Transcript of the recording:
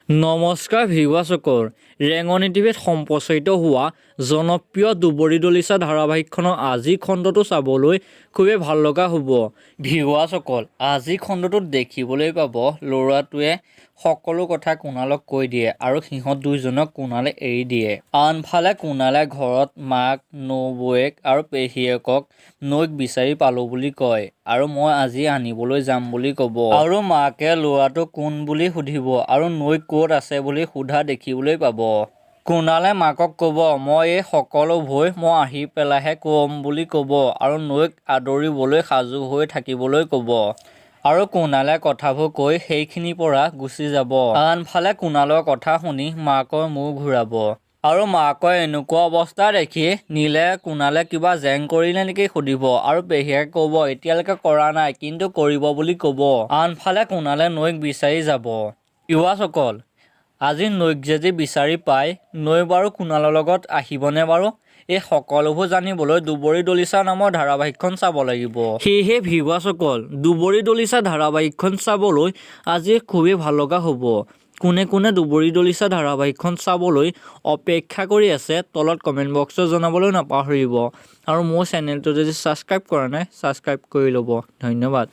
নমস্কাৰ ভিউৱাৰ্ছসকল, ৰেঙনি টিভিত সম্প্ৰচাৰিত হোৱা জনপ্ৰিয় দুবৰি দলিচা ধাৰাবাহিকখনৰ আজিৰ খণ্ডটো চাবলৈ খুবেই ভাল লগা হ'ব। ভিউৱাৰ্ছসকল, আজিৰ খণ্ডটোত দেখিবলৈ পাব ল'ৰাটোৱে সকলো কথা কুণালক কৈ দিয়ে আৰু সিহঁত দুইজনক কুণালে এৰি দিয়ে। আনফালে কুণালে ঘৰত মাক, নবৌয়েক আৰু পেহীয়েকক নৈক বিচাৰি পালোঁ বুলি কয় আৰু মই আজি আনিবলৈ যাম বুলি ক'ব আৰু মাকে ল'ৰাটো কোন বুলি সুধিব আৰু নৈ ক'ত আছে বুলি সোধা দেখিবলৈ পাব। কুণালে মাকক ক'ব, মই এই সকলোবোৰ মই আহি পেলাইহে ক'ম বুলি ক'ব আৰু নৈক আদৰিবলৈ সাজু হৈ থাকিবলৈ ক'ব আৰু কুণালে কথাবোৰ কৈ সেইখিনিৰ পৰা গুচি যাব। আনফালে কুণালৰ কথা শুনি মাকৰ মূৰ ঘূৰাব আৰু মাকৰ এনেকুৱা অৱস্থা দেখি নীলে কুণালে কিবা জেং কৰিলে নেকি সুধিব আৰু পেহীয়েকে ক'ব, এতিয়ালৈকে কৰা নাই, কিন্তু কৰিব বুলি ক'ব। আনফালে কুণালে নৈক বিচাৰি যাব। ভিউৱাৰ্ছসকল, আজি নৈক যদি বিচাৰি পায়, নৈ বাৰু কুণালৰ লগত আহিবনে বাৰু? এই সকলোবোৰ জানিবলৈ দুবৰি দলিচা নামৰ ধাৰাবাহিকখন চাব লাগিব। সেয়েহে ভিউৱাৰ্ছসকল, দুবৰি দলিচা ধাৰাবাহিকখন চাবলৈ আজি খুবেই ভাল লগা হ'ব। কোনে কোনে দুবৰি দলিচা ধাৰাবাহিকখন চাবলৈ অপেক্ষা কৰি আছে, তলত কমেণ্ট বক্সত জনাবলৈ নাপাহৰিব আৰু মোৰ চেনেলটো যদি ছাবস্ক্ৰাইব কৰা নাই, ছাবস্ক্ৰাইব কৰি ল'ব। ধন্যবাদ।